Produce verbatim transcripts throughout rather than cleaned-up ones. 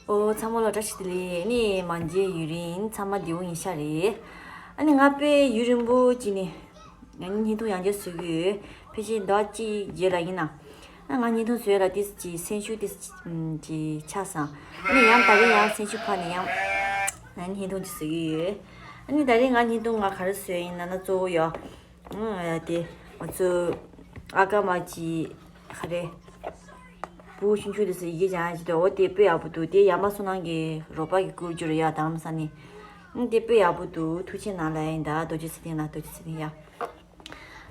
ཨོ། ཚང་མ་ལ་བཀྲ་ཤིས་བདེ་ལེགས། ཨ་ནི་མ་མཇལ་ཡུན་རིང་། ཚང་མ་བདེ་པོ་ཡིན་ཤག་རེད། ཨ་ནི་ང་དཔེ་ཡུན་རིང་པོ་ཅིག་ནས་ང་གཉིས་བརྙན་ཐུང་ཡང་བསྐྱར་བཟོ་གི་ཡོད། ཕལ་ཆེར་ཟླ་གཅིག་རྗེས་ལ་ཡིན་ན། ཨ། ང་བརྙན་ཐུང་བཟོ་ཡ་ལ་ཏོག་ཙམ་ཅིག་སེམས་ཤུགས་ཏོག་ཙམ་ཅིག་ཆག་སོང་། ཨ་ནི་ཡང་ད་རེས་ཡང་སེམས་ཤུགས་འཕར་ནས་ཡང་ང་བརྙན་ཐུང་ཅིག་བཟོ་གི་ཡོད། ཨ་ནི་ད་རེས་ང་བརྙན་ཐུང་ང་ག་རེ་བཟོས་ཡིན་ན་ན། གཙོ་བོ་ཡོད། ཨང་། ཨ། དེ་ང་ཚོ་ཨ་ཀ་མ་གི་ག་རེ། ཕྲུ་གུ་ཆུང་ཆུང་དེ་ཚོ་ཡི་གེ་སྦྱང་ཡ་ཅིག་འདུག་འོ་དེ་དཔེ་ཡག་པོ་འདུག་དེ་ཡ་མ་བསོད་ནམས་ཀྱི་རོགས་པ་གིས་བསྐུར་རྒྱུ་རེད་ཡ། རྡ་རམ་ས་ནས། ཨང་། དེ་དཔེ་ཡག་པོ་འདུག་ཐུགས་རྗེ་གནང་ལབ་ཡིན་ད། རྡོ་རྗེ་ཚེ་བརྟན་ལ། རྡོ་རྗེ་ཚེ་བརྟན་ཡ།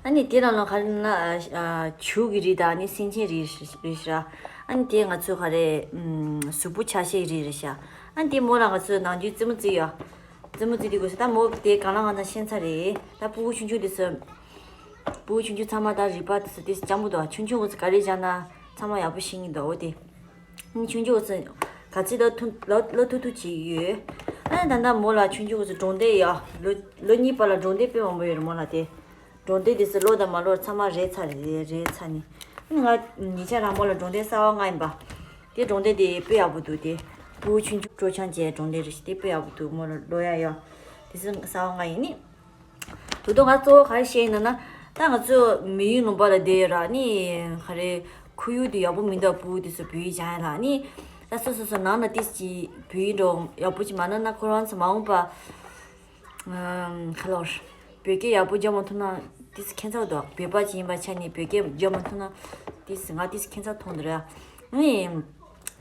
ཨ་ནི་དེ་ནང་ལ་ག་རེ་ན། ཨ། ཨ། བྱུག་གི་རིགས་དང་ནི་སེམས་ཅན་རིགས་རེད་ཤག་ཨ་ནི་དེ་ང་ཚོ་ག་རེ། ཨམ། གཟུགས་པོ་ཆ་ཤས་རིགས་རེད་ཤག་ཨ་ནི་དེ་མོ་ལ་ང་ཚོ་ནམ་རྒྱུན་རྩེད་མོ་རྩེ་ཡོད། རྩེད་མོ་རྩེ་དུས་སྐབས་སུ་ད་མོ་དེ་གང་ལ་གང་འཚམ་ཤེས་ཚར་རེད། ད་ཕྲུ་གུ་ཆུང་ཆུང་དེ་ཚོ། ཕྲུ་གུ་ཆུང་ཆུང་ཚང་མ་ད་རིག་པ་དེ་ཚོ་དེ་སྤྱང་པོ་འདུག་ཆུང་ཆུང་འུ་ཚོ་ག་རེ་སྦྱངས་ན་ཚང་མ་ཡག་པོ་ཤེས་ཀྱི་འདུག་འོ་དེ། ཨ་ནི་ཆུང་ཆུང་འུ་ཚོ་ག་ཚོད་ལབ་ཐུབ་ལབ་ལབ་ཐུབ་ཐུབ་བྱེད་ཀྱི་ཡོད། ཨ་ནི་ད་ལྟ་མོ་ལ་ཆུང་ཆུང་འུ་ཚོ་སྒྲུང་དེབ་ཡ་ལོ་ལོ་གཉིས་བར་ལ་སྒྲུང་དེབ་དཔེ་མང་པོ་ཡོད་རེད་མོ་ལ་དེ། སྒྲུང་དེབ་དེ་ཚོ་ཀློག་དང་མ་ཀློག་ཚང་མ་རེད་ཚར་རེད་རེད་ཚར་ནི། ཨ་ནི་ང་ཉེ་ཆར་རང་མོ་ལ་སྒྲུང་དེབ་གསར་པ་མངགས་ཡིན་པ། དེ་སྒྲུང་དེབ་དེ་དཔེ་ཡག་པོ་འདུག་དེ་ཕྲུ་གུ་ཆུང་ཆུང་སྤྲོ་འཆམ་བྱས་སྒྲུང་དེབ་རེད་ཤག་དེ་དཔེ་ཡག་པོ་འདུག་མོ་ལ་ཀློག་ཡ་ཡོད། དེ་ཚོ་གསར་པ་མངགས་ཡིན་ནི། དེ་དུས་ང་གཙོ་བོ་ག་རེ་བཤད་ཡིན་ན་ན། ད་ང་ཚོ་མི་ཡུལ་ལུང་པ་ལ་བསྡད་ཡོད་ར་ནི། ག་རེ། ཁོར་ཡུག་དེ་ཡག་པོ་མི་འདུག་ཕྲུ་གུ་དེ་ཚོ་བོད་ཡིག་སྦྱང་ཡ་ལ་ནི། ད་སོ་སོ་སོ་ནང་ན་ཏོག་ཙམ་ཅིག་བོད་ཡིག་འགྲོ་ཡག་པོ་ཅིག་མ་གནང་ན་ཁོ་རང་ཚོ་མ་འོངས་པ། ཨམ། ག་ལོར། བོད་སྐད་ཡག་པོ་རྒྱབ་མ་ཐུབ་ན་ཏོག་ཙམ་ཁྱད་མཚར་འདུག་བོད་པ་ཅིག་ཡིན་པ་ཆ་ནས་བོད་སྐད་རྒྱབ་མ་ཐུབ་ན་ཏོག་ཙམ་ང་ཏོག་ཙམ་ཁྱད་མཚར་མཐོང་འདུག་ར། ཨེ།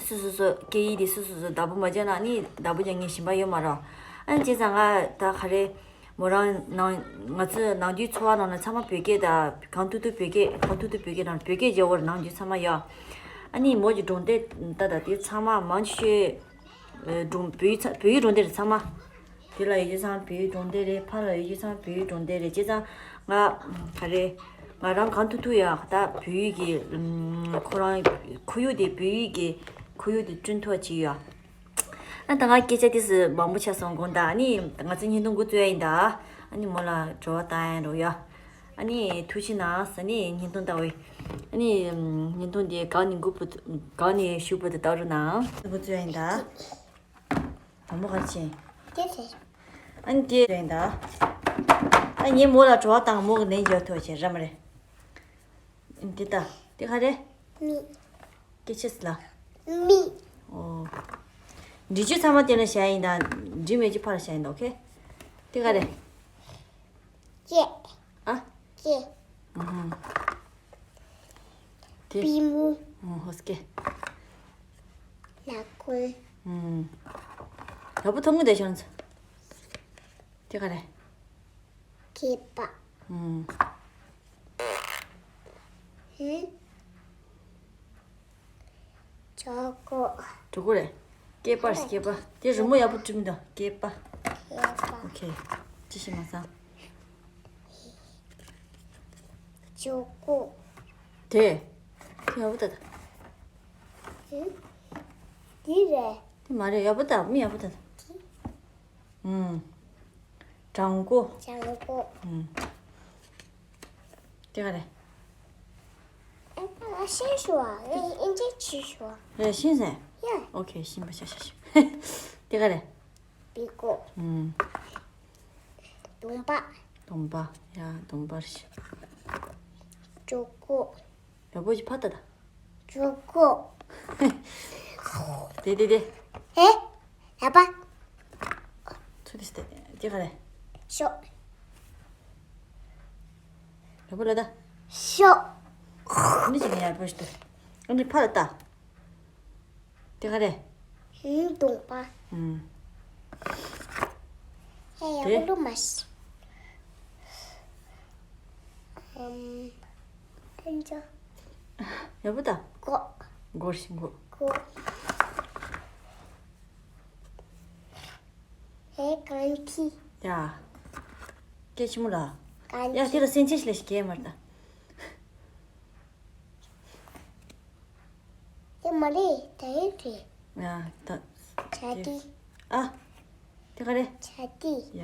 སོ་སོ་སོ་སྐད་ཡིག་དེ་སོ་སོ་སོ་བདག་པོ་མ་བྱས་ན་ནི་བདག་པོ་རྒྱག་མཁན་གཞན་པ་ཡོད་མ་རེད། ཨ་ནི་བྱས་ཙང་ང་ད་ག་རེ། མོ་རང་ནང་ང་ཚོའི་ནམ་རྒྱུན་འཚོ་བ་ནང་ལ་ཚང་མ་བོད་སྐད་དང་གང་ཐུབ་ཐུབ་བོད་སྐད་གང་ཐུབ་ཐུབ་བོད་སྐད་ནང་བོད་སྐད་རྒྱག་དགོས་རེད་ནམ་རྒྱུན་ཚང་མ་ཡ། ཨ་ནི་མོ་གི་སྒྲུང་དེབ་ད་ད་དེ་ཚང་མ་མང་ཆེ་ཤོས་སྒྲུང་བོད་ཡིག་ཚ་བོད་ཡིག་སྒྲུང་དེབ་རེད་ཚང་མ། དེ་ལ་ཡོད་རྒྱུ་ཚང་བོད་ཡིག་སྒྲུང་དེབ་རེད། ཕ་ལ་ཡོད་རྒྱུ་ཚང་བོད་ཡིག་སྒྲུང་དེབ་རེད། བྱས་ཙང་ང་ག་རེ་ང་རང་གང་ཐུབ་ཐུབ་ཡ་ད་བོད་ཡིག་གི་ཁོ་རང་ཁོར་ཡུག་དེ་བོད་ཡིག་གི་ཁོར་ཡུག་དེ་བསྐྲུན་ཐུབ་པ་བྱེད་ཡ། ཨ་ད་ང་སྐད་ཆ་ཏོག་ཙམ་མང་པོ་ཆགས་སོང་དགོངས་དག་ཨ་ནི་ང་ཚོའི་བརྙན་ཐུང་འགོ་བཙུགས་ཡ་ཡིན་ད། ཨ་ནི་མོ་ལ་དྲི་བ་བཏང་ཡ་འགྲོ་ཡ། ཨ་ནི་ཐུགས་རྗེ་གནང་ཟེར་ནི་བརྙན་ཐུང་ལྟ་བའི། ཨ་ནི་བརྙན་ཐུང་འདི་གང་ནས་འགོ་བུ་གང་ནས་ཞུགས་པ་དེ་ལྟ་རུ་ནང་འགོ་བཙུགས་ཡ་ཡིན་ད། བུ་མོ་ག་རེ་བྱེད། སྐད་ཆ། ཨ་ནི་དེ་ཡིན་ད། ཨ་ངས་མོ་ལ་དྲི་བ་བཏང་མོ་གི་ལན་རྒྱག་ཐུབ་བྱེད་ར་མ་རེད། འདི་ལྟ། འདི་ག་རེ། མིག་སྐད་ཆ་ཟེར་ལ། མིག་ཨོ། འབྲི་རྒྱུ་ཚང་མ་དེ་ལ་བཞག་ཡིན་ད། འབྲི་མེད་རྒྱུ་ཕར་བཞག་ཡིན་ད། ཨོ་ཁེ། འདི་ག་རེ། ལྕེ། ཨ། ལྕེ། ཨུ་ཧུམ། དེ། པུས་མོ། ཨོ་ཧོ་སྐེ། ལག་པ། ཨུམ། ལག་པ་ཐུང་ངུ་དེ་ཤོར་ཚ། དེ་ག་རེ། སྐེད་པ། ཨུམ། ཧུམ། གྲོད་ཁོག་གྲོད་ཁོག་རེད། སྐེད་པ་སྐེད་པ། དེ་རི་མོ་ཡག་པོ་བྲིས་མི་འདུག་སྐེད་པ། སྐེད་པ། ཨོ་ཁེ། ཅི་ཞིག་མ་བསམ། གྲོད་ཁོག་དེ། དེ་ཡག་པོ་ད་ད། ཧུམ། འདི་རེད། དེ་མ་རེད། ཡག་པོ་ད་མི་ཡག་པོ་ད་ད། ཨུམ། བྲང་ཁོག་བྲང་ཁོག་ཨུམ། དེ་ག་རེད། ཨ་ཤེས་ཤོག་ཨ་ཨིན་ཇི་ཆི་ཤོག་རེད་ཤེས་ཟེར། ཡ། ཨོ་ཁེ་ཤེས་པ་ཤ་ཤ་ཤ། དེ་ག་རེད། བི་ཀོ་ཨུམ། གདོང་པ་གདོང་པ། ཡ་གདོང་པ་རེད། གྲོད་ཁོག་ཡག་པོ་ཞིག་ཕར་ལྟ་ད། གྲོད་ཁོག་དེ་དེ་དེ། ཨེ། ལག་པ། ཚུར་དེ་སྟེ། དེ་ག་རེ། ཤོག་ཡག་པོ་ལ་ད། ཤོག་འདི་ཅི་ནས་ཡག་པོ་ཞིག་ལྟ། འདི་ཕར་ལ་ལྟ། དེ་ག་རེ། ཧུམ། གདོང་པ། ཧུམ། ཧེ་ཡག་དེ་པོ་ལུ་མ་ཤི། ཧུམ། ཨན་ཅོ། ཡག་པོ་ད། གོ། གོ་ཤིང་གོ། གོ། ཧེ་གང་ཁི། ཡ། སྐད་ཆེན་མོ་ལ། གང་ཡ་ཁི། དེ་ལ་སེམས་ཅན་ཞིག་ལ་ཞིག་སྐད་མར་ད། དེ་མ་རེད། ད་ཡིན་རེད། ཡ་ད། ཆ་དེ། ཨ། དེ་ག་རེ། ཆ་དེ། ཡ།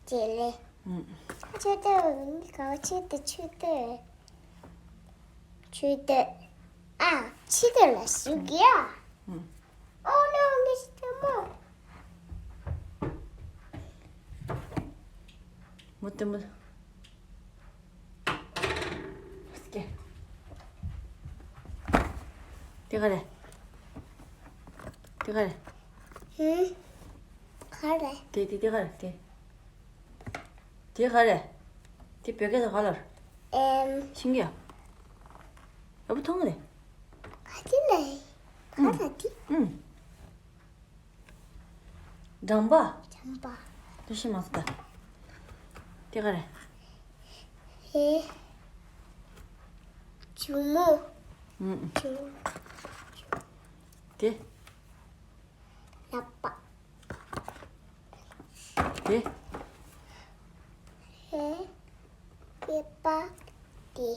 བྱེད་ལས། ཨུམ། ཆུ་དེ་ག་ཆུ་དེ་ཆུ་དེ། ཆུ་དེ། ཨ་ཆུ་དེ་ལ་ཞུགས་ཡ། མོ་ལྟད་མོ། སྐྱེ། དེ་ག་རེད། དེ་ག་རེད། ཧུམ། ག་རེད། དེ་དེ་དེ་ག་རེད་དེ། དེ་ག་རེད། དེ་བོད་སྐད་དུ་ག་ལ། ཨེམ། ཤིང་གཡུ། ཡག་པོ་མཐོང་གི་རེད། ག་དེ་ལས། ག་རེད་དེ། ཨུམ། འགྲམ་པ། འགྲམ་པ། དེ་ཤི་མ་སོང་ད། དེ་ག་རེད། ཧེ། ཇོ་མོ། ཨུམ། ཇོ་མོ། དེ། ལག་པ། དེ། ཧེ། པེ་པ། དེ།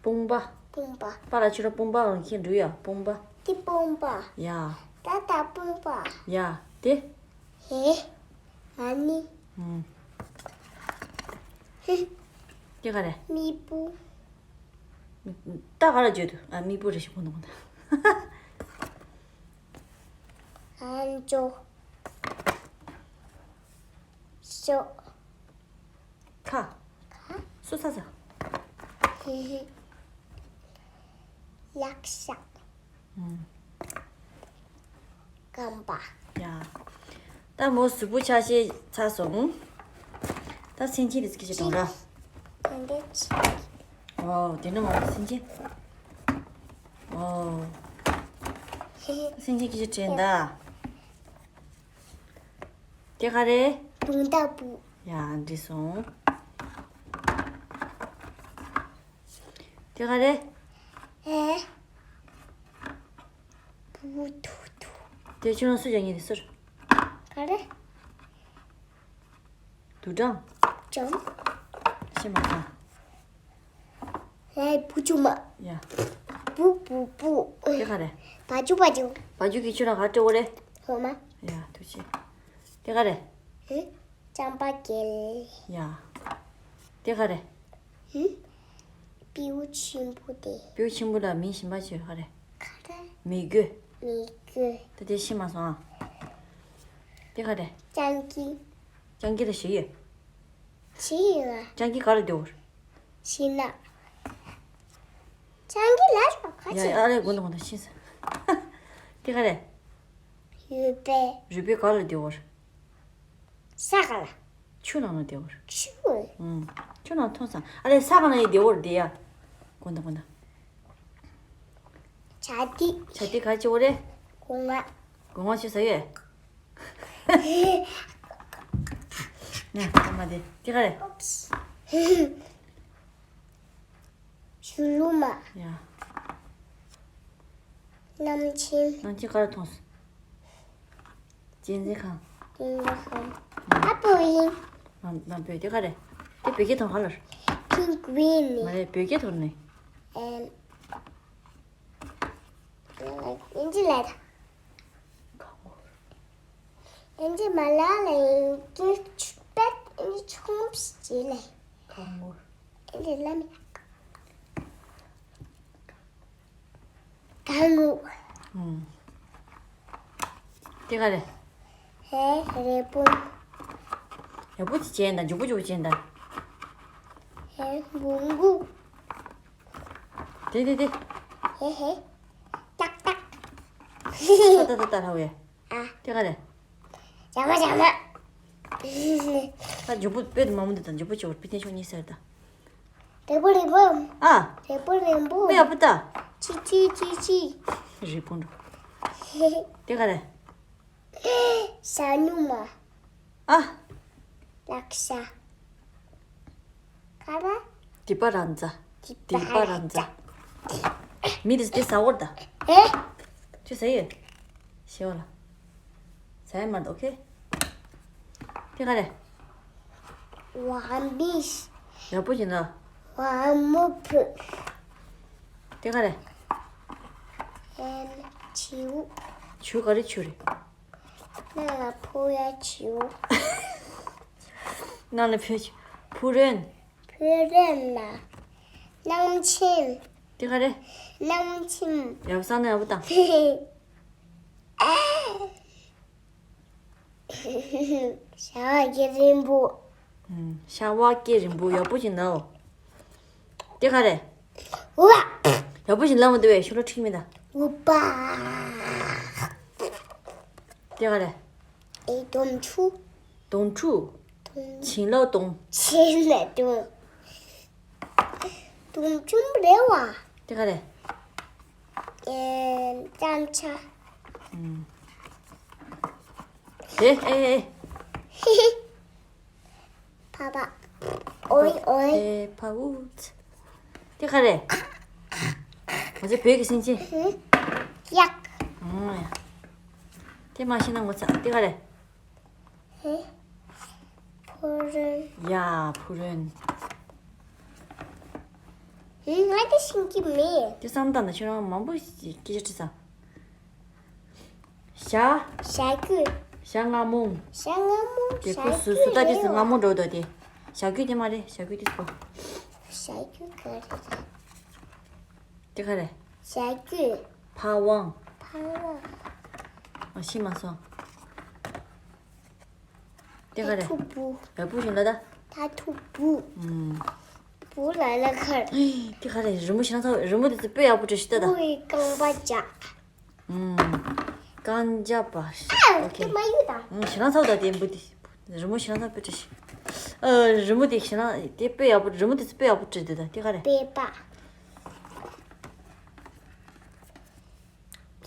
དཔུང་པ། དཔུང་པ། པ་ལ་ཕྱི་རོ་དཔུང་པའང་ཁྱེད་འགྲུ་ཡ་དཔུང་པ། དེ་དཔུང་པ། ཡ། ད་ད་དཔུང་པ། ཡ། དེ། ཧེ། ཨ་ནི། ཧུམ། ཧེ། དེ་ག་རེད། མིག་པོ། ད་ག་ལ་བརྗོད་དུ་ཨ་མིག་པོ་རེ་ཞིག་གོ་འདུག་གོ་འདུག་ཨ་ཅོ། ཤོ། ཁ། ཁ། སུ་ས་ས། ཧི་ཧི། ལག་ཤ། ཨུམ། རྐང་པ། ཡ། ད་མོ་གཟུགས་པོ་ཆ་ཤས་ཚར་སོང་། ད་སེམས་ཅན་དེ་ཚོ་སྐད་ཆ་དྲང་ར། དེ་འདྲ་ཅིག་ཨོ་དེ་འདྲ་མ་རེད་སེམས་ཅན། ཨོ། ཧི་ཧི། སེམས་ཅན་སྐད་ཆ་དྲན་ད། དེ་ག་རེད། དུང་ཟླ་བུ། ཡ་འགྲིག་སོང་། དེ་ག་རེད། ཨེ། བུ་ཐུ་ཐུ། དེ་ཁྱོད་རང་སུ་རྒྱག་ཉེ་དེ་སུ་རེད། ག་རེད། དུག་སྦྲང་། ཅོམ། ཤི་མ་ཁ། ལའི་བུ་ཆུང་མ། ཡ། བུ་བུ་བུ། དེ་ག་རེད། བ་ཅུ་བ་ཅུ། བ་ཅུ་གི་ཁྱོད་རང་ག་སྤྲད་འོ་རེད། ཧོ་མ། ཡ་ཐུགས་རྗེ་ཆེ། དེ་ག་རེད། ཧེ། ལྕང་པ་རྒྱལ། ཡ། དེ་ག་རེད། ཧུམ། སྤྲེའུ་ཆེན་པོ་དེ། སྤྲེའུ་ཆེན་པོ་ལ་མིང་གཞན་པ་ཅིག་ཡོད་ག་རེད། ག་རེ། མི་རྒོད། མི་རྒོད། ད་དེ་ཤི་མ་སོང་ཨ། དེ་ག་རེད། སྤྱང་ཀི། སྤྱང་ཀི་ལ་ཞིག་ཡོད། ཞིག་ཡོད་ཨ། སྤྱང་ཀི་ག་ལ་སྡོད་འོ། ཤི་ན། སྤྱང་ཀི་ལ་ཞོག་ག་ཡ་ཅི། ཡ་ཨ་རེ་དགོན་དུ་དགོན་དུ་ཤི་ས། དེ་ག་རེད། རུས་སྦལ། རུས་སྦལ་ག་ལ་སྡོད་འོ། ས་ག་ལ། ཆུ་ནང་ལ་སྡོད་འོ། ཆུ། ཨུམ། ཆུ་ནང་མཐོང་ས། ཨ་ལེ་ས་ག་ལ་ཡི་སྡོད་འོ་དེ་ཡ། དགོན་དུ་དགོན་དུ། བྱ་དེ། བྱ་དེ་ག་ཅི་འོ་རེད། སྒོ་ང་། སྒོ་ང་ཆུ་ས་ཡོད། ནས་ཨ་མ་དེ་དེ་ག་རེད། ཞུ་ལུ་མ། ཡ། གནམ་ཆེན། གནམ་ཆེན་ག་རེ་མཐོང་སོང་། གཅན་གཟན་ཁང་། གཅན་གཟན་ཁང་། ཨ་ཕོ་ཡིན། ནམ་ནམ་ཕོ་དེ་ག་རེད། དེ་བོད་སྐད་ཐོག་ག་ལ་རེད། ཕིང་གུ་ཡིན་ནི། མ་རེད་བོད་སྐད་ཐོག་ནས། ཨེམ། ཨིན་ཇི་ལ་ད། ཨིན་ཇི་མ་ལ་ལ་ཡིན་གྱི་ཆུ་པད་ཨིན་ཇི་ཆུང་བྱས་ལ། གང་ངོ་། ཨིན་ཇི་ལ་མི། གང་ངོ་། ཨུམ། དེ་ག་རེད། ཧེ་རེ་པུ། རེ་པུ་ཅི་ཅན་དང་འཇུ་པུ་འཇུ་པུ་ཅན་དང་། ཧེ་བུང་གུ། དེ་དེ་དེ། ཧེ་ཧེ། ཏག་ཏག་ཏག་ཏག་ཏག་ལྷ་བས། ཨ། དེ་ག་རེད། ཇག་མ་ཇག་མ། ད་འཇུ་པུ་དཔེ་དུ་མ་མོ་འདི་དང་འཇུ་པུ་ཅོར་པི་ཏན་ཤོག་གཉིས་ཟེར་ད། རེ་པོ་རེ་པོ། ཨ། རེ་པོ་རེ་པོ། དཔེ་ཡག་པོ་ད། ཅི་ཅི་ཅི་ཅི། རེ་པོ་འགྲོ། དེ་ག་རེད། ཤ་ཉུང་མ། ཨ། ལག་ཤ། ག་རེ། དི་པ་ར་འཛའ། དི་པ་ར་འཛའ། མི་དེ་དེ་ཟ་བོར་ད། ཨེ། ཁྱོད་ཟ་ཡོད། ཤེས་བ་ལ། ཟ་ཡ་མ་འདུག་ཨོ་ཁེ། དེ་ག་རེད། ཝན་པིས། ཡག་པོ་ཡིན་ན། ཝན་མོ་ཕུ། དེ་ག་རེད། ཨེམ། བྱིའུ། བྱིའུ་ག་རེ་བྱིའུ་རེད། ནང་ལ་ཕོ་ཡ་བྱིའུ། ནང་ལ་ཕོ་བྱིའུ། ཕུ་རོན། ཕུ་རོན་ལ། གནམ་ཆེན། དེ་ག་རེད། གནམ་ཆེན། ཡག་པོ་བསམ་ན་ཡག་པོ་བཏང་། ཤ་བ་སྐེ་རིང་པོ། ཨུམ། ཤ་བ་སྐེ་རིང་པོ་ཡག་པོ་ཞིག་ལབ། དེ་ག་རེད། ཝ། ཡག་པོ་ཞིག་ལབ་མི་འདུག་བས། ཤོ་ལོ་ཁྲིག་མི་འདུག་ཝུ་པ། དེ་ག་རེད། ཨེ། དུང་ཕྱུར། དུང་ཕྱུར། དུང་། བྱིན་རླབས་དུང་། བྱིན་རླབས་དུང་། དུང་ཕྱུར་རེད་བ། དེ་ག་རེད། ཨེ། ལྕམ་ཆ། ཨུམ། དེ། ཨེ་ཨེ། ཧི་ཧི། ཕ་ཕ། ཨོའི་ཨོའི། ཨེ། ཕ་འུ་ཚ། དེ་ག་རེད། ང་ཚོའི་བོད་ཀྱི་སེམས་ཅན། ཧུ། གཡག་ཨང་། དེ་མ་ཤེས་ན་ངོ་ཚ། དེ་ག་རེད། ཧེ། ཕུག་རོན། ཡ། ཕུག་རོན། ཧེ། ང་དེ་ཤེས་ཀྱི་མེད། དེ་བསམ་བཏང་ན་ཁྱོད་རང་མང་པོ་ཞིག་སྐད་ཆ་དྲིས་ས། ཞྭ། ཞྭ་གོས། ཞྭ་རྔ་མོང་། ཞྭ་རྔ་མོང་། དེ་ཞྭ་ཁོ་སུ་གོས་སུ་ད་དེ་རེད་སུ་རྔ་མོང་འགྲོ་འདུག་དེ། ཞྭ་གོས་དེ་མ་རེད། ཞྭ་གོས་དེ་སུ། ཞྭ་གོས་ག་རེ་རེད། དེ་ག་རེད། ཞྭ་གོས། ཕ་ཝང་། ཕ་ཝང་། ཨ། ཤེས་མ་སོང་། དེ་ག་རེད། ཐུ་བུ། ཡག་པོ་ཞིག་ལབ་ད། ད་ཐུ་བུ། ཨུམ། བུ་ལ་ལ་གར། དེ་ག་རེད། རི་མོ་ཞེ་དྲག་ཚ། རི་མོ་དེ་ཚོ་དཔེ་ཡག་པོ་བྲིས་ཤག་ད། བུ་ཡི་རྐང་པ་བཅག་ཨུམ། རྐང་རྒྱབ་པ། ཨ། ཨོ་ཁེ། དེ་མ་ཡིན་ད། ཨུམ། ཞེ་དྲག་ཚ་བོ་ད་དེ་འབུ་དེ། རི་མོ་ཞེ་དྲག་ཚ་དཔེ་བྲིས་ཤག་ཨ། རི་མོ་དེ་ཞེ་དྲག་དེ་དཔེ་ཡག་པོ། རི་མོ་དེ་ཚོ་དཔེ་ཡག་པོ་བྲིས་འདུག་ད། དེ་ག་རེད། པེ་པ།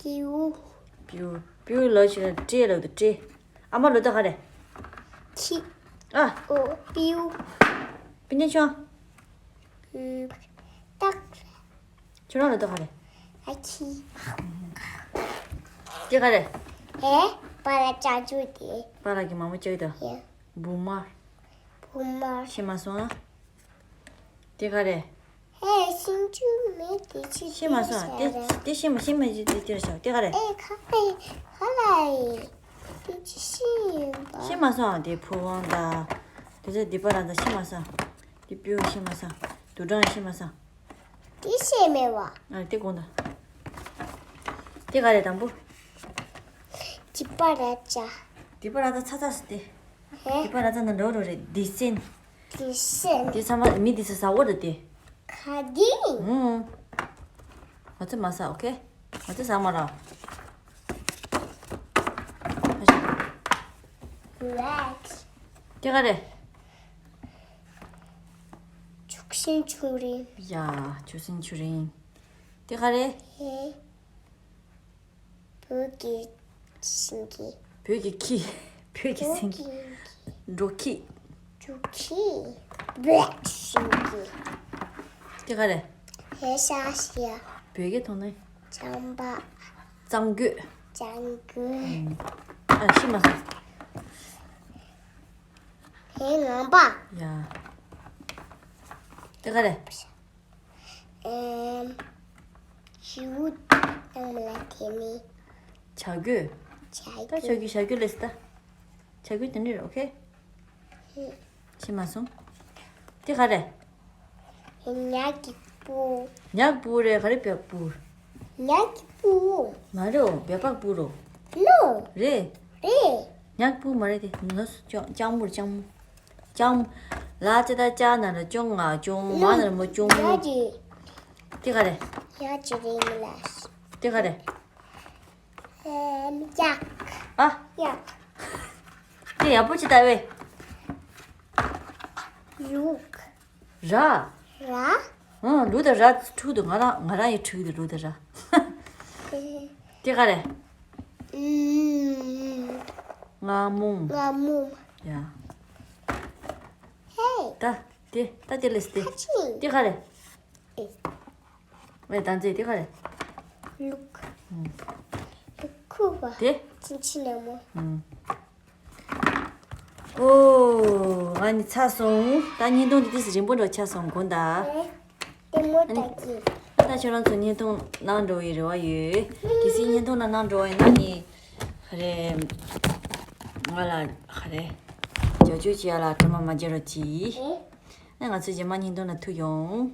པིའུ། པིའུ། པིའུ་ལབ་ཤེས་ན་སྤྲེལ་ལབ་འདུག་སྤྲེལ། ཨ་མ་ལབ་ད་ག་རེད། ཁྱི། ཨ། ཨོ། པིའུ། པི་ནེ་ཆོ། ཨུམ། སྟག་ཁྱོད་རང་ལབ་ད་ག་རེད། ཨ་ཁྱི། དེ་ག་རེད། ཨེ། པ་ལ་ལྕགས་ཀྱུ་དེ། པ་ལ་གི་མ་མོ་ལྕགས་ཀྱུ་དང་། ཡ། བུ་དམར། བུ་དམར། ཤེས་མ་སོང་ཨ། དེ་ག་རེད། ཧེ། ཤིང་ཅུ་མེད་དེ་ཅི། ཤེས་མ་སོང་། དེ་དེ་ཤེས་མ། ཤེས་མ། དེ་དེར་བཞག་དེ་ག་རེད། ཨེ། ཁ་ཨེ། ཁ་ལ་ཨེ། དེ་ཅི་ཤེས་ཡིན་པ། ཤེས་མ་སོང་། དེ་ཕུ་དབང་དང་། དེ་ཚོ་སྡིག་པ་རང་དང་ཤེས་མ་སོང་། དེ་སྤྲེའུ་ཤེས་མ་སོང་། དུག་སྦྲང་ཤེས་མ་སོང་། དེ་ཤེས་མེད་བ། ཨ། དེ་དགོངས་དག་དེ་ག་རེད་དང་པོ། སྡིག་པ་ར་ཅ། སྡིག་པ་ར་ཅ་ཚ་ཚ་ཟེར་ཏེ། ཧེ། སྡིག་པ་ར་ཅ་ན་འགྲོ་རོ་རེད། སྡིག་སྲིན། སྡིག་སྲིན། དེ་ཚང་མ་མི་དེ་ཚོ་ཟ་འོ་རེད་དེ། ག་དེ། ཨུང་། ང་ཚོ་མ་ཟ། ཨོ་ཁེ། ང་ཚོ་ཟ་མ་ར། རེད། དེ་ག་རེད། ཆུ་སྲིན་ཆུ་རིང་། ཡ། ཆུ་སྲིན་ཆུ་རིང་། དེ་ག་རེད། ཧེ། བོད་ཀྱི་ཤིང་གི། བོད་ཀྱི་ཁྱི། བོད་ཀྱི་བོད་སེང་གེ། ཀྱི་འབྲོག་ཁྱི། འབྲོག་ཁྱི། བོད་ཤིང་གི། དེ་ག་རེད། ཧེ། ཤ་ཤ། བོད་སྐད་ཐོག་ནས། རྐྱང་པ། གཙང་གོས། གཙང་གོས། ཨ། ཤི་མ་སོང་། ཧེ། ངང་པ། ཡ། དེ་ག་རེད། ཨེམ། ཞུ་བཏང་མ་ལ་དེ་ནི། བྱ་རྒོད། བྱ་ད་བྱ་རྒོད། རྒོད་བྱ་རྒོད་ལས་སི་ད། བྱ་རྒོད་དེ་འདྲ་རེད། ཨོ་ཁེ། ཧུ། ཤེས་མ་སོང་། དེ་ག་རེད། ཉག་གི་སྤུ། ཉག་སྤུ་རེད། ག་རེ་བ་སྤུ། ཉག་གི་སྤུ། མ་རེད། འོ་བ་སྤུ་རོ། ནོ། རེད། རེད། ཉག་སྤུ་མ་རེད་དེ། ནོ་སི་ལྕང་མོ་རེད། ལྕང་མོ། ལྕང་མོ། ལ་ཙེ་ད་ལྕ་ན་རོ་ལྕོང་ང་ལྕོང་། མ་ན་རོ་མོ་ལྕོང་མོ། ཡ་ཅི། དེ་ག་རེད། ཡ་ཅི་རེད་མི་ལ། དེ་ག་རེད། ཨེམ། གཡག་ཨ། གཡག་དེ་ཡག་པོ་ཅིག་ལྟ་བས། ལུག་ར། ར། ཨང་། ལུག་དང་ར་འཁྲུག་འདུག་ང་རང་། ང་རང་ཡང་འཁྲུག་འདུག་ལུག་དང་ར། དེ་ག་རེད། ཨུམ། རྔ་མོང་། རྔ་མོང་། ཡ། ཧེ། ད་དེ། ད་དེ་ལས་དེ། ཨ་ཅི། དེ་ག་རེད། ཨེ། ཨེ། ད་མཛེས། དེ་ག་རེད། ལུག་ཨུམ། ལུག་ཁུག་པ། དེ། ཅིན་ཅིན་ནག་མོ། ཨུམ། ཨོ། ང་ནི་ཚར་སོང་། ད་བརྙན་ཐུང་འདི་ཏོག་ཙམ་རིང་པོ་འདྲ་ཆགས་སོང་། དགོངས་དག་ཨེ། ལྟད་མོ་ལྟ་གི། ད་ཁྱོད་རང་ཚོ་བརྙན་ཐུང་གནང་འགྲོ་བའི་རེ་བ་ཡོད། གལ་སྲིད་བརྙན་ཐུང་ལ་གནང་འགྲོ་བ་ཡིན་ན་ནི། ག་རེ། ང་ལ་ག་རེ། རྒྱབ་སྐྱོར་བྱེད་ཡ་ལ་དྲི་མ་མ་བརྗེད་རོགས་གྱིས། ཨེ། ཨེ། ང་ཚོ་རྗེས་མ་བརྙན་ཐུང་ལ་ཐུག་ཡོང་།